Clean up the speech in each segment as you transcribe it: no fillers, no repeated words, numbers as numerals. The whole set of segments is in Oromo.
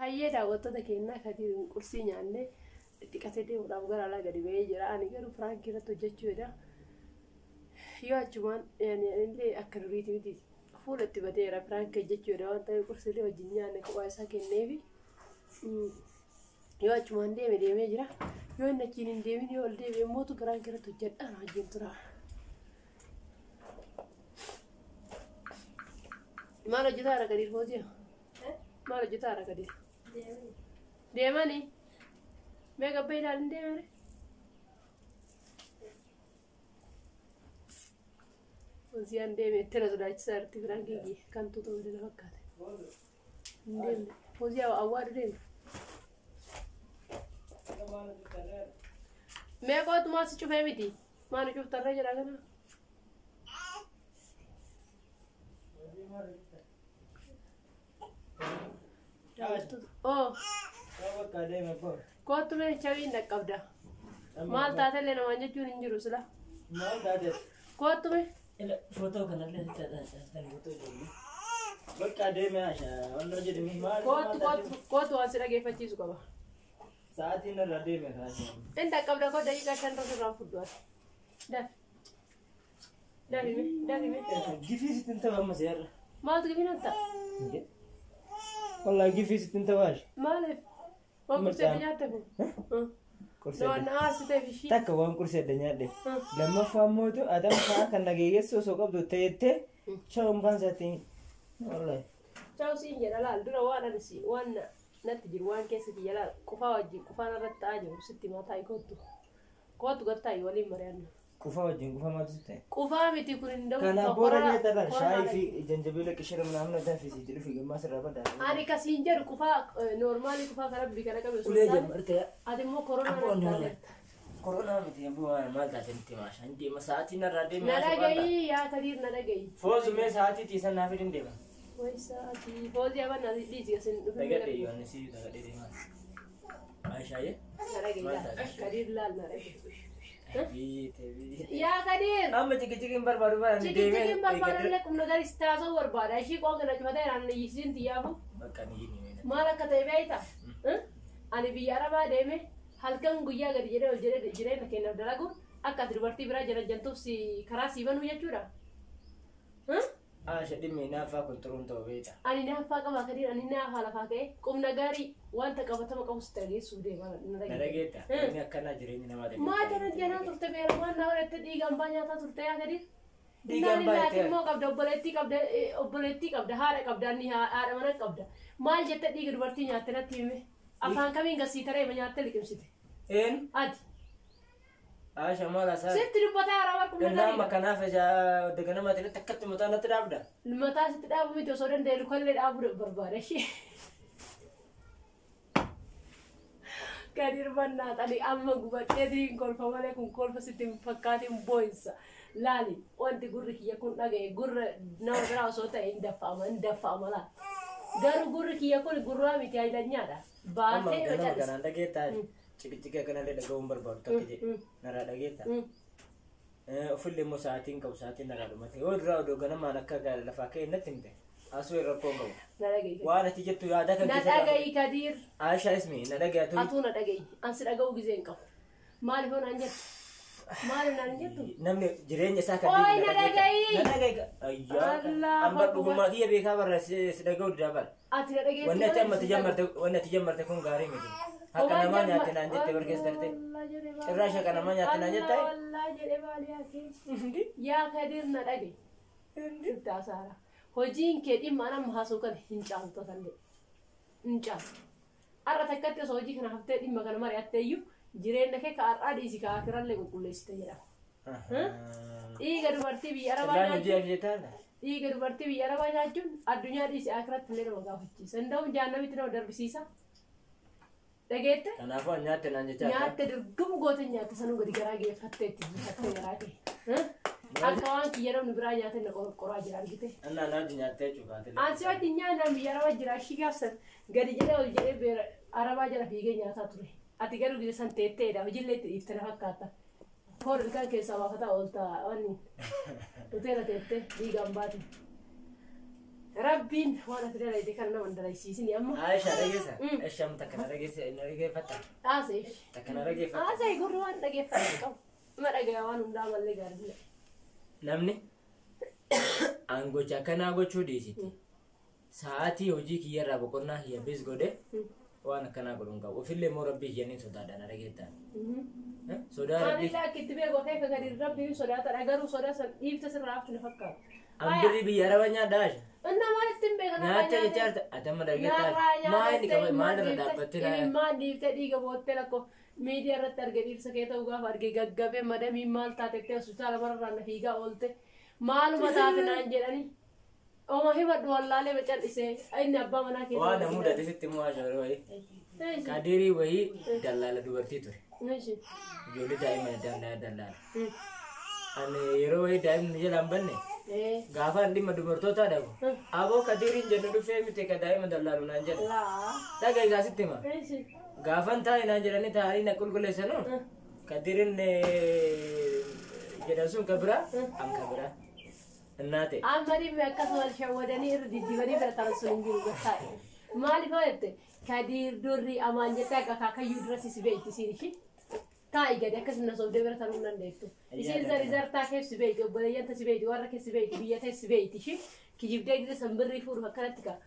Hayyee daawwattoota keenyaa, Kadiir qursii nyaannee dhiqatee deemuudhaaf gara alaa gadi ba'ee jira. Ani garuu piraankii irratti hojjechuu jedha. Yoo achumaan illee akka duriiti miti, fuula itti badeera. Piraankii hojjechuu jedha waan ta'eef qursiilee wajjin nyaanne kophaa isaa kenneefi yoo achumaan deeme deemee jira. Yoo inni achiin hin deemin, yoo ol deebi'e mootu piraankii irratti hojjedhaan wajjin tura. Maal hojjetaa jira Kadiir, Fooziyaa? Maal hojjetaa jira Kadiir? Deemanii? Mee gabbee ilaalin deemanii? Fooziyaan deeme, itti na sodaachisaa jirti. Piraankii kan tuuta waliin fakkaate. Hin deemne. Fooziyaa, awwaadu deeme. Mee kootu, maal si cufee miti? Maal cuftarree jedha kana? Oo. Kootu mee, chawiin dhaqqabda. Maal taatellee namaan jechuun hin jiru sila. Maal taate? Kootu mee. Footoo kanallee kan footoo ijoollee. Bakka deeme Asha, wannoo jedhame maal? Kootu, kootu, kootu, waan si dhageeffachiisu qaba. Sa'aatiin irra deeme kaasee. Inni dhaqqabda koo, daqiiqaa 5 irra sirraan fudhu ati. Dafi. Dafi mee, dafi mee. Gifii sitti hin ta'u amma seerra. Maaltu gifii natti ta'a? Wallaahi gifii sitti hin ta'u, Asha. Maaliif? Waan qursee adda nyaatte kun? Qursee Waan na aarsiteef ishii. Takka waan qursee adda nyaadhe. Lammaffaa mootu adam fa'aa kan nageessu osoo qabdu ta'ettee shawwan baan isaatiin. Wallaahi. Chaw siin jedha, laal, dura waan ani si waan natti jiru, waan keessa kiyya, laal, qufaa wajjin qufaan irratti ta'aa jiru sitti himaa. Taa'i, kootu. Kootu, gad taa'i, waliin mari'anna. Qufaa wajjin qufaa maaltu sitti ta'e? Qufaa miti kun, hin da'u. Kanaaf booda nyaata shaayii fi janjabiila qishira minaamin danfisiitti dhufi gammaa sirraa badaa. Ani kasiin jedhu qufaa noormaalii, qufaa kan rabbii kana qabe osoo Ulee hin taane, jammarte. ati immoo koronaa Abboo natti noorma. taateerta. Koronaa miti abboo, maal taate miti maasha. Hin deema, sa'aatiin irraa deeme. Na dhagayi yaa Kadiir, na dhagayi. Foozu, mee sa'aatii tiisan naa fidin deema. Way sa'aatii Foozii abanna dhiisi asin dhufin. Dagadhe Yohaannis, dagadhe deema. Aishaayee. Na dhagayi. Maal Laal taate? Kadiir, laal, na dhagayi. Biite biite. Yaa Kadiir. Amma ciqiciqiin barbaadu bara ni deemee. Ciqiciqiin barbaadan qubna garis taasoo barbaada. Ishii qoonga na cufatee naan iyyisiin tiyyaafu. Bakka ni yini. Maal akka ta'e beekta? Ani biyya Arabaa deeme halkan guyyaa gadi jedhee ol jedhee jireenya keenyaaf dalaguun akka ati dubartii biraa jala si karaa sii banuu jechuudha. Aisha, dhimmi naaffaa kun xuruun ta'u beekta. Ani naaffaa qaba Kadiir, ani naafaa lafaa ka'e qubna gaarii wanta qabatama qabu sitti dhageessuuf deema, na Na dhageessa. dhageetta. Inni akkanaa jireenya namaa dhageetta. Maa jala janaa turte beera, waan na godhatte dhiigaan baa nyaataa turte yaa Kadiir. Dhiigaan Innaan baa illaa jettee? Immoo qabda, obboleettii qabda, obboleettii qabda, haadha qabda, inni haadha mana qabda. Maal jette dhiiga dubartii nyaatte natti hime? Afaan kamiin gasii taree ma nyaatte liqimsite? Een Ati. Aisha, maal hasaa? Sitti dubbataa haraa qubna Innaa amma gaarii. kanaaf ija daganamaatiin akkatti mataa natti dhaabda. Mataa sitti dhaabu miti, osoo danda'e lukallee dhaabuu barbaada ishee. Gadi hirmannaa xali amma gubadheetiin kolfa malee kun kolfa sitti hin fakkaatin, boo'insa. Laali, wanti gurri kiyya kun dhaga'e gurra nama biraa osoo ta'e hin daffa'ama, hin daffa'ama laal. Garuu gurri kiyya kun gurraa miti, hayilanyaadha. Amma Baatee ganama macalisa. kanaan dhageettaa, ciqiciqii akkanallee dhaga'uun barbaadu takka jedhe. Narraa dhageettaa. Ofillee immoo sa'aatiin qabu, sa'aatiin narraa dhumate. Yoo duraa odoo ganamaan akka lafaa ka'e natti himte. Asuu irra rakkoon qabu. Na dhaga'i. Waan ati jettu yaada kan Na dhaga'i, Kadiir. Aisha, ismi na dhaga'a turi. Atuu na dhaga'i. Ansi dhaga'uu gizee hin qabu. Maaliif naan jettu? Maaliif naan jettu? Namni jireenya isaa kan Ooy, diigu na dhaga'i. Na dhaga'i. Ayyaa. Allah Amma Akbar. dhugumaa kiyya beekaa barra si dhaga'uu didaa bara. Ati na dhageessi. Wanni ati amma itti jammarte, wanni ati jammarte kun gaarii miti. Haqa namaa nyaatte naan jette bar keessa darte. Cirraash haqa namaa nyaatte naan jettaa? Allah jedhe, maali yaa kee? Yaa Kadiir, na dhaga'i. Sitti hasaara. Hojiin kee dhimma an amma haasa'u kana hin caalu tasallee. Hin caalu. Har'a takkatti osoo hojii kana haftee dhimma kana mari'atte iyyuu jireenya kee ka har'aa dhiisi, ka akirallee qulqulleessite jedhama. Dhiiga dubartii biyya Arabaa Cirraan hojii nyaachuun, hojjetaan. dhiiga dubartii biyya Arabaa nyaachuun addunyaa dhiisi akiratti illee nama gaafachiisa. Inda'uun jahannamitti nama darbisiisa. Dhageette? Kanaafuu an nyaatte naan jechaa. Nyaatte, dirgum goote nyaatte, sanuu gadi garaa geeffattee itti jiifattee garaa kee. Akka waan kiyya namni biraa nyaate na qorqoraa jira, argite. Annaa na wajji nyaattee jechuudha. Ansi wajjin nyaannaan biyya Arabaa jira, ishii gaafsan gadi jedhee ol jedhee beera Arabaa jala fiigee nyaataa ture. Ati garuu gisa san teetteedha, hojiillee itti dhiifte na fakkaata. Foon ilkaan keessaa baafataa oolta wanni. Hoteela teettee dhiigaan baate. Rabbiin waan ati dalayte kana nama hin dalaysiisini amma. Aisha dhageessa. Aisha amma takka na dhageessa na dhageeffatta. Haasa'e. Takka na dhageeffatta. Haasa'e gurri waan dhageeffate qabu. Ma dhagaya waan hundaa mallee gaarii. Namni aangocha akkanaa gochuu dhiisiti. Sa'aatii hojii kiyyarraa boqonnaa kiyya bis godhe waan akkanaa godhu hin qabu. Ofillee immoo rabbii kiyyaniin sodaadha na dhageettaa. Sodaa rabbii. Anillee akka itti beeku akeeka gadi rabbii sodaatadha garuu sodaa san dhiifta sirraa haftu na fakkaata. An birrii biyya araba nyaadha Aisha. Inna maalitti hin beekan Nyaacha jechaa jirta. Ati amma dhageettaa. Maal inni qaba maal irra dhaabbattee na. Maal dhiiftee dhiiga boottee lakkoo miidiyaa irratti arge dhiirsa kee ta'uu gaafa arge gaggabee madamiin maal taatettee hospitaala mararraan na fiigaa oolte maaluma taate naan jedhani. Oma himadhu wallaalee macallisee inni abbaa manaa kee Waan na mudate sitti immoo Aisha yeroo wayii. Kadirii wayii dallaala dubartii ture. Ijoollee daa'ima adda dallaala. Ani yeroo wayii daa'imni jalaan banne gaafa an dhimma dubartootaa dhabu. Aboo Kadiriin jennu dhufee miti ka daa'ima dallaalu naan jedhe. Dhagaa egaa sitti hima. Gaafan taa'e naan jedhanii taa'anii na qulqulleessanu. Kadiriin jedhan sun ka biraa an ka biraa. Innaate. Amma dhimmi akkasuma shawwadanii irra diddibanii bira taran sun hin jiru gattaa'e. Maaliif yoo jette Kadiir durri amaan jettee akka akaakayyuu dura si beekti isiin ishii. Taa'i gadi akkasuma sobdee bira taruu hin dandeettu. Isiin zari zartaa keessi beekti obboleeyyan si beekti warra keessi beekti biyya teessi beekti ishii kijibdee gise san birrii fuudhuuf akkanatti ka'a.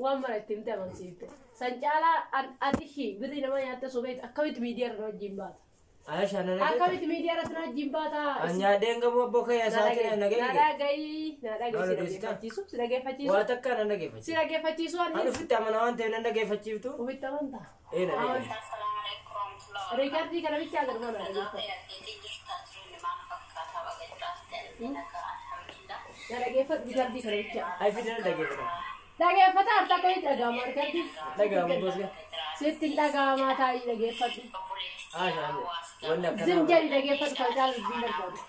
Waan mara itti himte amansiifte. San caalaa ati ishii birrii nama nyaatte osoo beektu akkamitti miidiyaa irra wajjin baata? Aisha na dhageetta. Akkamitti miidiyaa irratti na wajjin baata? An nyaadheen gamoo abboo kee sa'aatii na Na dhageesse. dhagayi, na dhagayi, si Maal odeessita? dhaggeeffachiisu, si dhaggeeffachiisu. Waa takka na Si dhageeffachiiftu. dhaggeeffachiisu An ani. ofitti amana waan ta'eef na dhageeffachiiftu. Ofitti amantaa? Ee na dhageeffachiiftu. Riikardii kana bichaa garuma na dhaggeeffatu. Na dhaggeeffatu riikardii kana bichaa. Ai fidee na dhageeffata. Dhaggeeffata harta akkamitti dhaga'ama riikardii? Dhaga'ama bosga. Sitti hin dhaga'amaa taa'ii dhaggeeffadhu. Aisha wanni Zim akkanaa. jedhi dhaggeeffadhu kan caalu dubbiin barbaadu.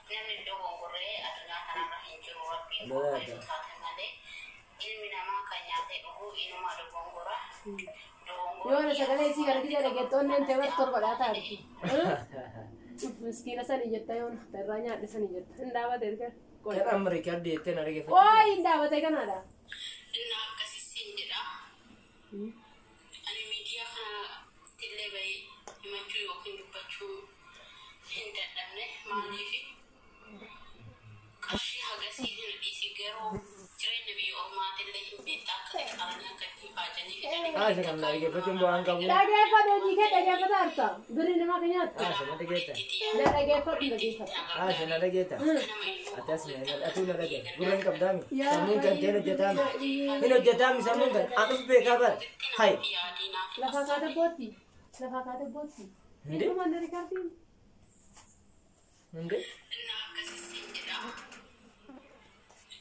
Namni dogongoree addunyaa kanarra hin jiru rabbiin Lola qofa adda. taate malee ilmi namaa kan nyaatee dhugu inuma dogongora. Yoo na sagalee isii kana gisee dhaggeettoonni ta'e bar torba dhaa taati. Miskiina sanii jetta yoona irraa nyaadhe sanii jetta. Hin dhaabate erga. Kan amma riikardii jettee na dhageeffachiiftu. Ooyi hin dhaabate kanaadha. Inni akkasisiin jedha. Ani miidiyaa kanatti illee bahee himachuu yookiin dubbachuu hin dadhabne maaliif qarshii hagasii hin dhiisi garuu jireenya biyya ormaatillee hin beektaa akka xiqqaaranii akka ittiin faajanii fidanii. Aisha kan na dhaggeeffachuun bu'aan qabu. Dhaggeeffadhu hojii kee dhaggeeffata harta. Birri namaa kan nyaattu. Aisha na dhageetta. Na dhaggeeffadhu dhaggeeffadhu. Aisha na dhageetta. Ati as na atuu na dhageetta. Gurra hin qabdaami. Yaa Sammuun kan kee hin hojjetaami. Hin hojjetaami sammuun kan. An uf beekaa bara. Hai. Lafaa kaate bootti. Lafaa kaate bootti. Hindi? Inni manna riikaardiin. Hindi? Inni akkasisiin jedha.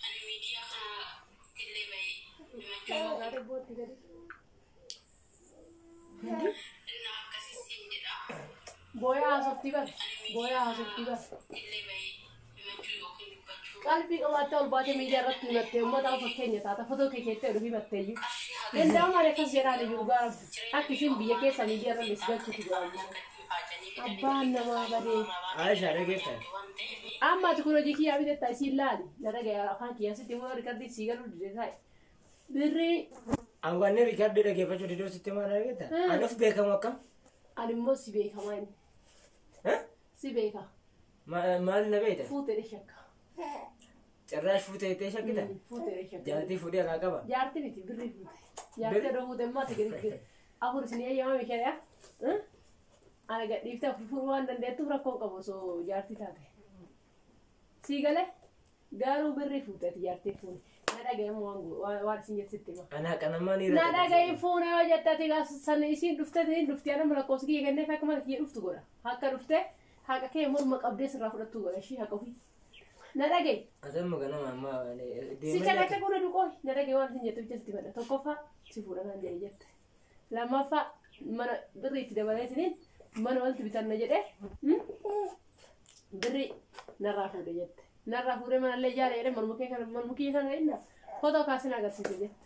Ani miidiyaa kanatti illee bahee himachuu Lafaa kaate bootti gadi. Inni akkasisiin jedha. Booyaa haasoftii bar. Booyaa haasoftii bar. Illee bahee himachuu yookiin dubbachuu Qalbii qabaattee ol baatee miidiyaa irratti himattee uummata fakkeenya taata fotoo kee keettee oduu himattee iyyuu. Danda'amu malee akkas jedhaan iyyuu dhugaa akka isin biyya keessa miidiyaa irra mis galchuutu jira. Abbaan namaa badee. Aisha dhageetta. Amma ati kun hojii kiyyaa bitetta isiin laali. Na dhagaya afaan kiyyaa sitti immoo riikardii sii galuu dide taa'e. Birrii An wanni riikardii dhaggeeffachuu diduu sitti maal dhageetta? An of beekamu akkam? Ani immoo si beekamaa inni. Si beeka. Maal na beekta? Fuutee shakka. Carraash fuutee jettee shakkita? Fuutee shakka. Jaartii fuudhee alaa qaba. Jaartii miti birrii fuute. Jaartii odoo fuute immoo ati gadi afur isin eeyyamame shari'a. Ana gadhiiftee afur fuudhuu waan dandeettuuf rakkoo hin qabu osoo jaartii taate. Sii galee garuu birrii fuute ati jaartii fuune. Na dhagaye waan waan isin jettu sitti hima. Ana qanamaa ni Na dhagaye fuune yoo jette ati san isiin dhuftee isiin dhuftee anama lakkoofsa kiyya kenneef akka mana kiyya dhuftu godha. Akka dhuftee haqa kee morma qabdee sirraa fudhattu godha ishii haqa ofii. Na dhagaye. Atamma ganama amma Si calaqqee kun duqoo na dhagaye waan isin jettu bicha sitti madha. Tokkoffaa si fuudha naan jedhe jette. Lammaffaa mana birrii itti dabaleetiniin mana walitti bitanna jedhee birrii narraa fuudhe jette. Narraa fuudhee manallee ijaare jedhee morma kee kana morma kiyya kana inna footoo kaaseen agarsiise jette.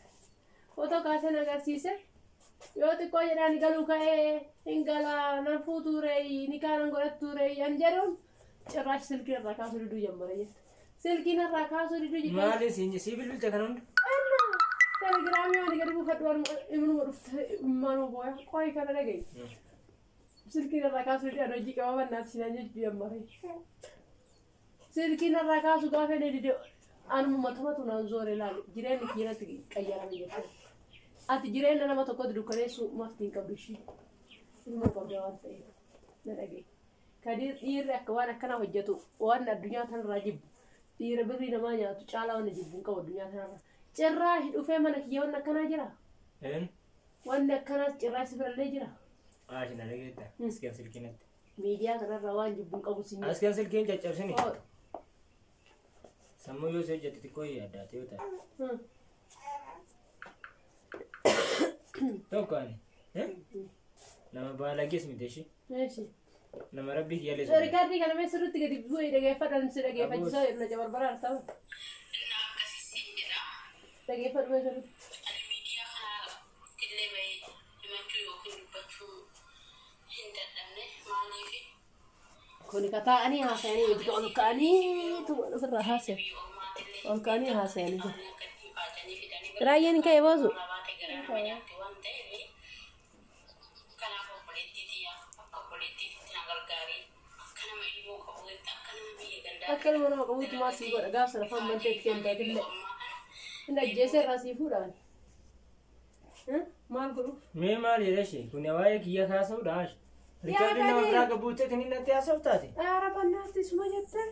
Footoo kaaseen agarsiise yoo xiqqoo jedhaan galuu ka'ee hin galaa nan fuutuuree ni kaanan godhattuuree an jedhuun cirraash silkii irraa kaasuu diduu jammare jette. Silkiin irraa kaasuu diduu jechuudha. Maali siin si bilbilte kan hunda? Telegiraamii waan gadi buufadhu waan imnuma dhufte manuma booya qoyi kana dhagaye. Silkiin irraa kaasuu diduu ani hojii qaba bannaati sinaan jechuu jammaree. Silkiin irraa kaasuu gaafa inni dide anuma matumatu naan zoore ilaali jireenyi kiyyatti qayyarame jechuudha. Ati jireenya nama tokkotti dukkaneessuu maftii hin qabdu ishii. Ilma qabda waan ta'eef na dhagaye. Kadir dhiirri akka waan akkanaa hojjetu waan addunyaa tanarraa jibbu. Dhiira birrii namaa nyaatu caalaa waan jibbu hin qabu addunyaa tanarraa. Cirraa dhufee mana kiyya wanni akkanaa jira. Een? Wanni akkanaas cirraa si birallee jira. Aashi na dhageetta. Askeen silkiinatti. Miidiyaa kanarraa waan jibbu hin qabu si nyaatu. Askeen silkiin caccabsini. Sammuu yoo si hojjette xiqqoo yaaddaate yoo ta'e. Tokko ani. Nama baalagees miti ishii. Nama rabbii kiyyaallee sodaatu. Riikaardii kana mee sirriitti gadi bu'ee dhageeffadhaan si dhageeffachiisaa jedhu na jabarbaraa ta'u. Inni akkasii siin jedha. Dhageeffadhu mee sirriitti. Ani miidiyaa kana illee bahee himachuu yookiin dubbachuu hin dadhabne maaliif Kuni ka taa'anii haasa'anii miti ol ka'anii ofirraa haasa'an. biyya ormaatillee Ol ka'anii haasa'anii jiru. qaanii akka ittiin baatanii fidanii Raayyaan ka'e boosu. baatee garaa nama nyaatti waan ta'eef kanaaf obboleettii tiyya akka obboleettiitti na gargaari akka nama ilmoo qabuutti akka nama biyya gandaa Akka ilma nama qabuutti maal sii godha gaaf sana afaan banteetti kennatillee. Inni ajjeesee irraa sii fuudhaan. Maal godhuuf? Mee maal jedha ishee? Kun waa'ee kiyya kaasa'uudha ashi. Riikaardii nama biraa gabuutee kan inni natti haasa'u taate. Aara bannaatti isuma jettee.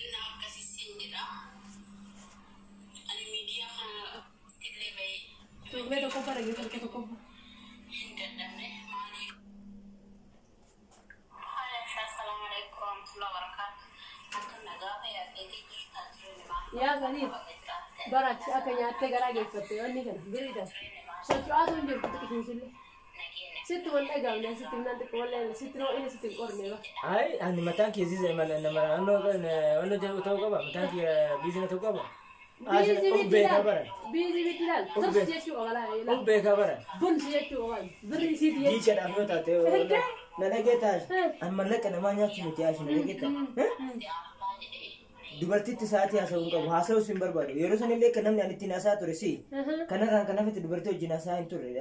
Inni akkasii siin jedha. Ani miidiyaa kana illee bahee Tuubbee tokkoffaa dhageeffadhu tokkoffaa. hin dadhabne maaliif? Haala assalaamu alaikum warahmatullahi wabarakaatuh. Akka nagaa fayyaadheetii jirtaa jireenya maal? Yaa Kadiir barachi akka nyaattee garaa geeffatte wanni kana biriidha. Socho'aatu hin jirtu xiqqisiisillee. Sitti wal dhagaamne sitti minaan xiqqoo wallee sitti noo inni sitti hin qorne ba. Ay, ani mataan kee ziza nama naannoo naannoo jedhu ta'uu qaba. Mataan kee biizina ta'uu qaba. Biizii Of bitti beekaa ilaal. baran. Biizii bitti ilaal. Tursi jechuu qaba laa Of beekaa baran. Bunsi jechuu qaba. Birrii isiiti jechuu. Diichadhaaf yoo taate na dhageetta ashi. Ani mallaqa namaa nyaachuu miti ashi na dhageetta. Dubartitti sa'aatii haasa'uu hin qabu. Haasa'uu hin barbaadu. Yeroo sanillee kan namni ani ittiin haasa'aa ture si. Kanarraan kan hafete dubartii wajjin haasa'aa hin turre.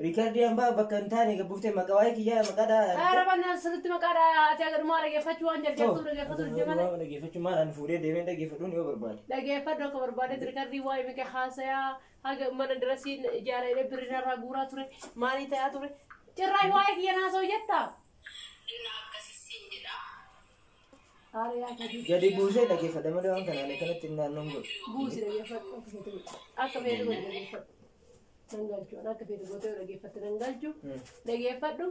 Riikaardii hambaa bakka hin taane gabbuuftee maqaa waa'ee kiyyaa maqaadhaa. Aara bannaan sirriitti maqaadhaa ati agarummaa dhageeffachuu waan jarjartuu dhageeffatu dide malee. Dhageeffachuu maal ani fuudhee deemee dhageeffadhuun yoo barbaade. Dhageeffadhu akka barbaadetti riikaardii waa'ee miqee haasayaa haga mana dirasiin ijaaree birriirraa guuraa ture maalii ta'aa ture. Cirraa waa'ee kiyya naasoo jettaa? Inni akkasii siin jedha. Aara yaa Kadiir. Gadi buusee dhageeffadha malee waan kanaan akkanatti naannoon godhu. Buusi dhageeffadhu akka feete godhi. Akka feete godhi dhageeffadhu. Nan galchu akka feete gootee dhageeffatte nan galchu. Dhageeffadhu.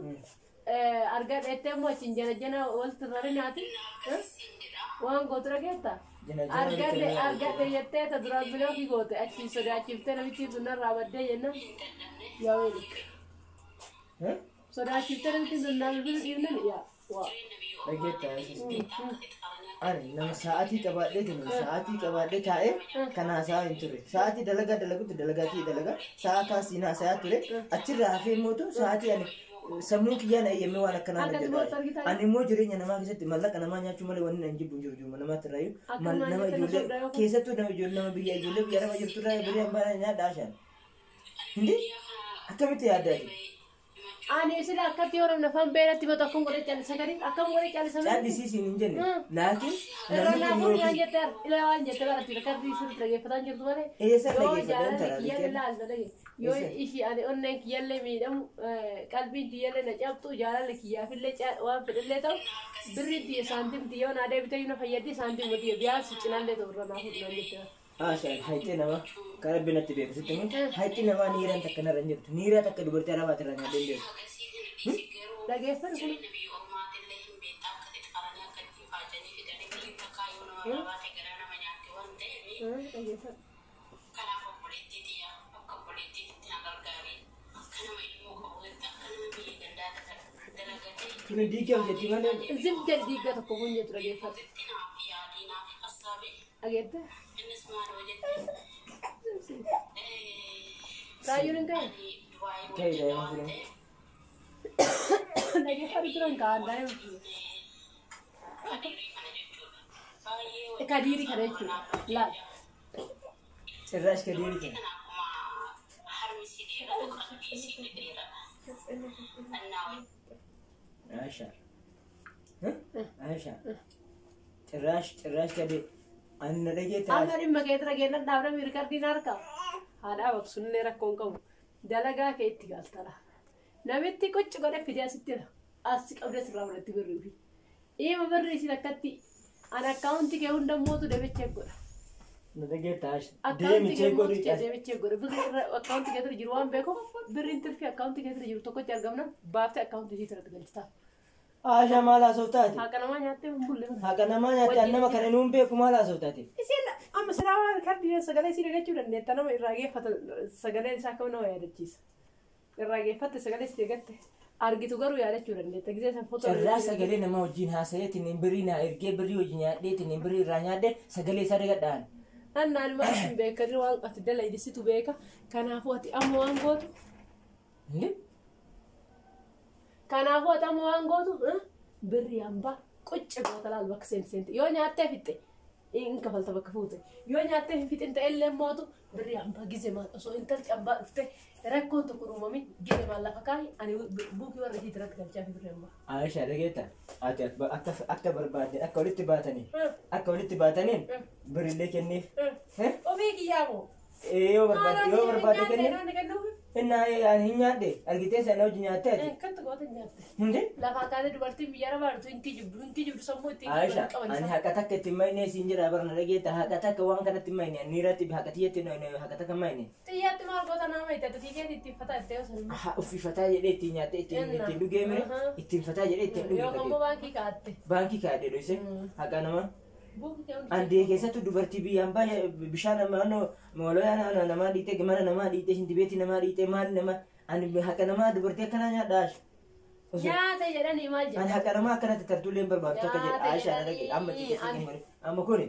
Argaa dheettee immoo achiin jana jana walitti rarinaati. Waan gootu dhageetta? Argadhe argadhe jettee ta duraan bilookii goote achiin sodaachiftee namichi sun narraa baddee jennaan yaa weelik. Sodaachiftee namichi sun naa bilbilu dhiibnan yaa waa. Dhageetta. Ani nama sa'aatii qabaadhee jiru sa'aatii qabaadhee taa'ee kan haasa'aa hin turre. Sa'aatii dalagaa dalagutti dalagaa dalagaa sa'a kaasiin haasa'aa ture. Achirraa hafee immoo sa'aatii ani sammuu kiyyaan eeyyamee waan akkanaa Akka hojjetaa. dubartii argitaa? Ani immoo jireenya namaa keessatti mallaqa namaa nyaachuu malee wanni ani jibbu hin jiru jiruma namaatti irraayyuu. Akka Nama maal jettee ijoollee sobdaa yookaan? keessattuu nama ijoollee nama biyya ijoollee biyya araba jirtu irraa birrii hambaa nyaadhaa ashaan. Hindi akkamitti yaaddaati? Ani sila akkatti yoo namni afaan beelatti matu akkam godhe callisa gadi akkam godhe callisa malee. Caallisii hin jenne. Laakiin Irra namni kun naafuun yoo waan jette ila waan jette baratti riikardii sirriitti dhageeffataa jirtu malee. Eessa Yoo dhageeffatan jaalalli taraa kiyyallee laalta dhage. Yoo ishii ani onneen kiyyallee miidhamu qalbiin kiyyallee na cabxu jaalalli kiyyaafillee waan fedhallee ta'u birriin tiyya saantim tiyya yoo naa deebitee na fayyaddi saantim tiyya biyaansi cinaallee ta'u irra naafuun waan jette. Ashaan hayxee namaa kan rabbi natti beeku sitti himu hayxee namaa niiraan takka narra hin jirtu niiraa takka dubartii arabaati irraa nyaadhee hin beeku. Dhageeffadhu kun. Jireenya biyya ormaatillee hin beektaa akkasitti qaranii akka ittiin faajanii fidanii biyyi takkaa yoo nama baate garaa nama nyaatti waan ta'eef Dhageeffadhu. kanaaf obboleettii tiyya akka obboleettiitti na gargaari akka nama ilmoo qabuutti akka nama biyya gandaa dalagatee Tuni diigaa jetti malee Zim jedhi diigaa tokko kun jettu dhageeffadhu. itti naaf yaadii naaf hassaabe Dhageette? innis maaloo jette Raayyuun hin ka'e? ani Dubaayii Ka'e hojjedha daa'ima waan fuudhan. ta'eef Dhageeffadhu turan ka'an daa'ima. Kadirii kana jechuudha. Baay'ee Kadiirii kana jechuudha. Laal. Cirraash kadiirii kana. Kana akkuma harmi si dheeratu qalbii si dheerata. Annaa Aisha. Aisha. Cirraash cirraash kadii. Ani na dhageetta. Amma dhimma keetti dhageenya dhaabna riikardiin harka. Haadha baqsunillee rakkoo hin qabu. Dalagaa kee itti galtara. Namitti qocci godhe fidee asitti as qabdee sirraa fudhatti birrii fi. Dhimma birrii isin akkatti an akkaawunti kee hunda mootu deebichee godha. Na dhageetta Aisha. Akkaawunti Deemi kee chee godhi. mootu deebichee godha. Birrii irra akkaawunti kee irra jiru waan beekuuf birriin tirfii akkaawunti kee irra jiru tokkotti argamna baaftee akkaawunti isii irratti galchita. Aisha maal haasoftaati? Haqa namaa nyaattee hin bulle mana. Haqa namaa nyaatte an nama kana nuun beeku maal haasoftaati? Isin amma silaa waan kardii sagalee isii dhagachuu dandeetta nama irraa geeffata sagalee isaa akkam nama yaadachiisa. Irraa geeffatte sagalee isii dhagatte argitu garuu yaadachuu dandeetta gisee san footoo. Carraa sagalee nama wajjin haasa'ee tiniin birrii naa ergee birrii hojii nyaadhee tiniin birrii irraa nyaadhee sagalee isaa dhagadhaan. Annaan maal hin beekani waan ati dalaydisitu beeka kanaafuu ati amma waan gootu Inni kanaafuu ati amma waan gootu birrii hambaa qocce goota laal bakka seenti seenti yoo nyaattee fixxe hin kafalta bakka fuute yoo nyaattee hin fixin ta'e illee mootu birrii hambaa gize maal osoo intalti hambaa dhufte rakkoon tokko uumamin gize maal lafa kaa'i ani buukii warra isii irratti galchaa fi birrii hambaa. Aisha dhageetta ati akka barbaadde akka walitti baatanii akka walitti baataniin birrillee kenniif. Ofii kiyyaa moo? Yoo barbaadde kenniif. Innaa ani hin nyaadhe argitee sana hojii nyaatte ati. Kan tokko nyaatte. Hundi? Lafaa kaatee dubartiin biyya arabaa hin kijibdu hin kijibdu sammuu ittiin Aisha qaban ani haqa takka itti mayne siin jira barna dhageetta haqa takka waan kanatti mayne ani irratti haqa tiyyatti haqa takka mayne. Xiyyaatti maal goota nama itti ati fiigee itti fataa itti yoo sanimmoo. Aha uffifataa jedhee ittiin nyaatte ittiin dhugee mire ittiin fataa jedhee ittiin Yoo dhugee. kammoo baankii kaa'atte. Baankii kaa'adhe dhoyse haqa namaa. Buukii kee hundi. Andee keessattuu dubartii biyyaan baay'ee bishaan naannoo moolaa namaa dhiitee mana namaa dhiitee shintibeetii namaa dhiitee maal nama ani haqa namaa dubartii akkanaa nyaadha Aisha. Nyaata jedhanii maal Ani jedhu? haqa namaa akkanatti tartuullee hin barbaadu takka jedha Aisha na dhage amma xiqqeessee amma kuni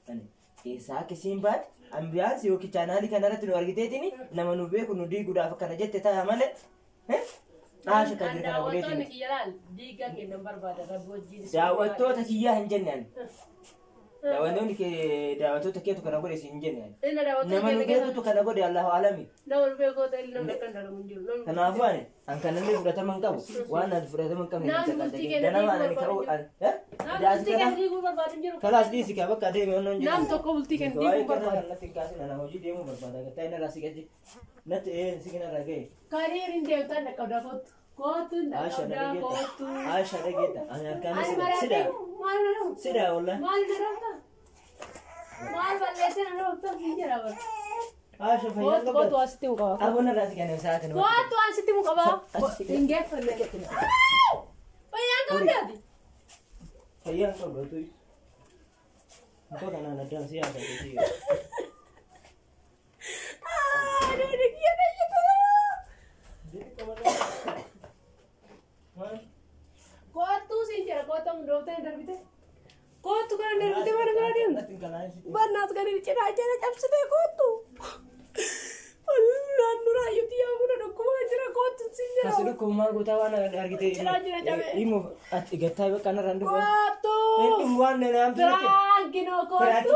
ani keessaa akka isiin baate ambiyaansi yookiin chaanaalii kanarratti nu argiteetiin nama nu beeku nu diiguudhaaf akkana jette ta'a malee. Aisha kan jiru kana Daawwattoonni godheetiin. kiyya laal diigaa kennan barbaada rabbi wajjin. Daawwattoota kiyyaa hin jenne ani. Daawwattoonni kee daawwattoota keetu kana godhe si hin jenne ani. Inni daawwattoota Nama nu keenya beekutu kana godhe Allahu alami. Nama nu beekoo ta'e namni akka hin dalagu hin jiru. Namni Kanaafuu ani an kanallee fudhatama hin qabu waan ani fudhatama hin qabne Namni hin bultii sagaltee keenya ganama diiguu ani ka'uu barbaadu ani. Namni bultii keenya diiguu barbaadu hin jiru. Kalaas dhiisi kaa bakka adeeme onnoon jiru. Nam tokko bultii keenya diiguu barbaadu. Natti hin kaasin ana hojii deemuu barbaada gattaa inni irraa siqachi natti siqina irraa ga'e. Kariir hin deemtaan dhaqqabdaa kootu. Kootu Aisha dhaqqabdaa dhageetta. kootu. Aisha dhageetta. Ani harkaan Ani sida. maraatee maal na dhabu? Sida wallah. Maal na dhabta? Maal balleessee na dhabta hin jedha bara. Aisha fayyaa Kootu kootu qabda. asitti mu qaba. Aboon irraa siqanii sa'aatiin. Kootu asitti mu qaba. Hin geeffanne. Fayyaan qabdaati. Fayyaa qabda tu. Muka kanaan addaan si yaada. Kootu siin jedha kootu amma dooftee darbite. Kootu kana darbite mana bira deemte. Barnaat kan inni cinaa jala cabsitee kootu. Naannoo raayyuutti yaa buna dhukkubaa jira kootu siin jedha. Kasi dhukkubaa maal gootaa waan argite. Cinaa jira cabe. Himu ati gattaa bakka narraan dhufu. Kootu. Hin waan na amtu. Biraankinoo kootu.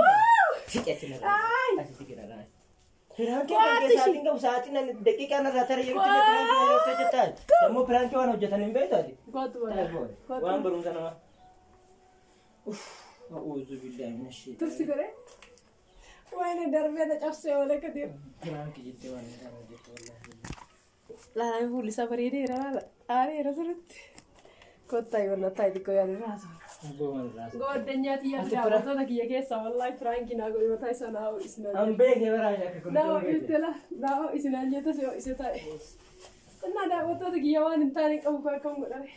Piraankii kan kee sa'aatiin qabu sa'aatiin daqiiqaa narraa tara yeroo itti piraankii yoo hojjetaa. Dammoo piraankii waan hojjetan hin beektu ati. Kootu bara. Waan barumsa namaa. A'uuzu billaahi mina shaytaan. Tursi godhe. Waan darbee na cabsee oola kadir. Piraankii jettee waan hin taane hojjette wallaahi. Laalaan fuulli isaa bareedeera laala. Aareera sirriitti. Kottaa yoonna taa'e xiqqoo yaadu raasa. Gomaan raasa. Goddanyaa xiyyaa fi daawwattoota kiyya keessaa wallaahi piraankii naa godhe mataa isaa naa ho'isinaa. An beekee baraasha akka kun. Naa ho'iste la naa ho'isinaan jette si ho'ise taa'e. Innaa daawwattoota kiyya waan hin taane qabu kan akkam godhame.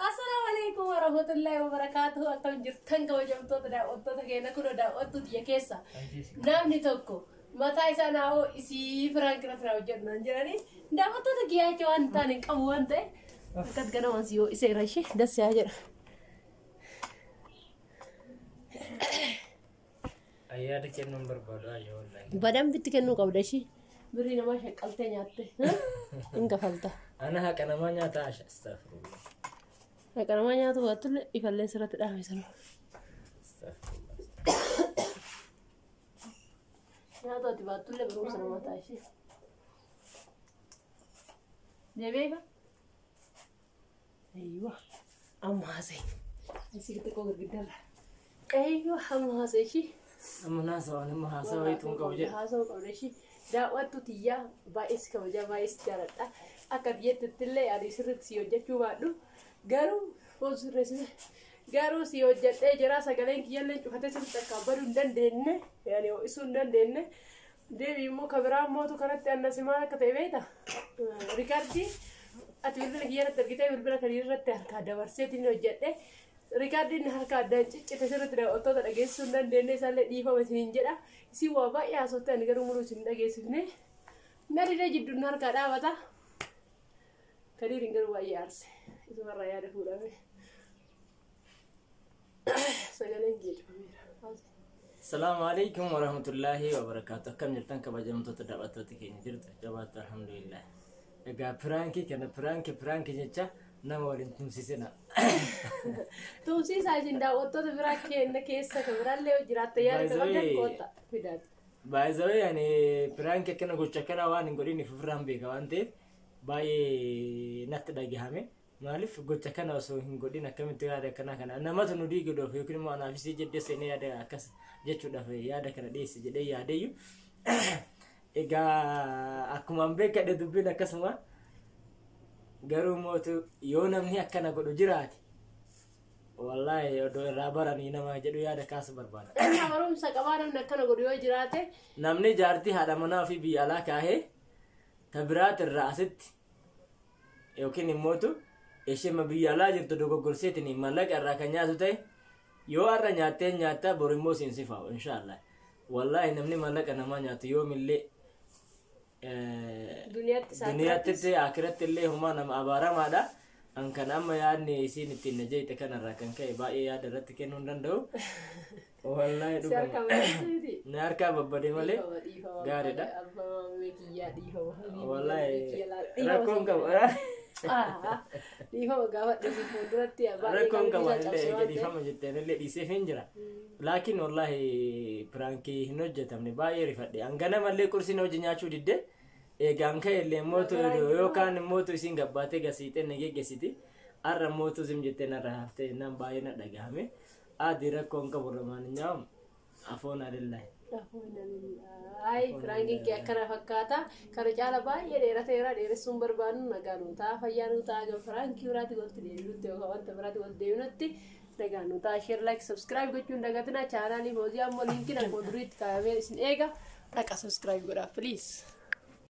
Assalaamu alaikum warahmatullahi wabarakaatuhu akkam jirtan kabajamtoota daawwattoota keenya kun daawwattuu kiyya keessa namni tokko mataa isaa naa ho'isii piraankii irratti naa hojjedhu naan jedhanii daawwattoota kiyyaa jecha waan hin taane qabu waan ta'e akkas ganamaan si ho'iseera ishee dassaa jedha. Ayyaada kennuun barbaadu ayyaa wallaahi. Badambitti kennuu qabda ishee birrii namaa shaqqaltee nyaatte hin kafalta. Ana haqa namaa nyaata Aisha astaghfirullah. Haqa namaa nyaatu baattullee ifallee sirratti dhaame sanuma. Nyaatu ati baattullee barumsa namaa ta'a ishee. Deebi'ee ifa? Eeyyuu amma haasa'e. Asii xiqqoo girgiddarra. Eeyyuu amma haasa'e ishee. Amma naasawaan amma haasawaa wayituu hin qabu jedha. Haasawaa qabda ishee. Daawwattu tiyyaa baay'ee si kabajaa, baay'ee si jaaladha. Akka biyyattitti illee ani sirriitti si hojjechuu baadhu. Garuu foon sirreessine garuu si hojjedhee jira, sagaleen kiyyallee cufatee sirriitti akka baduu hin dandeenye, yaani ho'isuu hin dandeenye. Deebii immoo kabiraa mootu kanatti annasi maal akka ta'e beekta? Riikaardii ati bilbila kiyya irratti argitee bilbila kan irratti harkaa dabarseetiin hojjedhe. Riikaardiin harkaa addaan ciccite, sirriitti daawwattoota dhageessisuu hin dandeenye, isaallee dhiifama isiniin jedha. Isin waa baay'ee haasofte, ani garuu muruu isin dhageessifne. Nallee jidduun harkaa dhaabata. Kadiiriin garuu baay'ee aarse. Isumarraa yaada fuudhame. Sagaleen kiyya cufameera. Salaamu alaikum warahmatullaahi wabarakaatu. Akkam jirtan kabajamtoota daawwattoota keenya? Jirtu jabaattu? Alhamdulillah. Egaa piraankii kana piraankii piraankii jecha nama waliin tumsisina. Tumsiisaa isin daawwattoota biraa kenna keessa kan biraallee yoo jiraatte yaada qabdan koota fidaati. Baay'ee ani piraankii akkana gocha akkana waan hin godhin ofirraan beeka waan ta'eef baay'ee natti dhagahame. Maaliif gocha kana osoo hin godhin akkamitti yaada akkanaa kana namatu nu diiguudhaaf yookiin immoo anaafis jedhee seenee yaada akkas jechuudhaaf yaada kana dhiyeesse jedhee yaadeeyyu. Egaa akkuma an beekadhe dubbiin akkasuma, garuu mootu yoo namni akkana godhu jiraate wallaahi odoo irraa baranii nama jedhu yaada kaasu barbaada. Inni barumsa qabaa namni akkana godhu yoo jiraate. Namni jaartii haadha manaa ofii biyya alaa kaahee ta biraati irraa asitti yookiin immootu ishee biyya alaa jirtu dogoggorseetiin mallaqa irraa kan nyaatu ta'e, yoo har'a nyaattee nyaattaa boru immoo siin sifaa'u inshaallah. Wallaahi namni mallaqa namaa nyaatu yoomillee Duniyaatti isaa duniyaatti akiratti illee homaa nama abaaramaadha. An kan amma yaadni isiin ittiin na jeeyte kanarraa kan ka'e baay'ee yaada irratti kennuu hin danda'u. Wallaahi Si harka dhuguma. bareeduuti. Na harkaa babbadee malee Dhiifama, gaariidha. abbaa maamee kiyyaa dhiifama. Wallaahi rakkoon qabu. Dhiifama gaafadhe si fuulduratti baay'ee Rakkoon qabu qalbii isaa illee cabse waan ta'eef. dhiifama jetteen illee dhiiseef hin jira. Laakiin wallaahi piraankii hin hojjetamne baay'ee rifadhe. Hangana mallee qursiin hojii nyaachuu didde. Eegaan ka'e illee mootu yookaan mootu isiin gabbaatee gasiixee na geggeessiti. Har'a mootu zim jettee narra haftee nan baay'ee na dhagahame. Adii rakkoon qabu lamaanyaa'u afoon adillahi. Ay, piraankiin kee akkana fakkaata. Kana caala baay'ee dheerateera. Dheeressuun barbaadnu nagaa nuu ta'a. Fayyaa nuu ta'a. Gama piraankii biraatti walitti deebinutti yookaan wanta biraatti walitti deebinutti nagaa nuu ta'a. Share, like, subscribe gochuun dagatina. Chaanaalii Fooziyaa immoo liinkiin akkuma duriitti kaa'amee isin eega. Dhaqa subscribe godhaa please.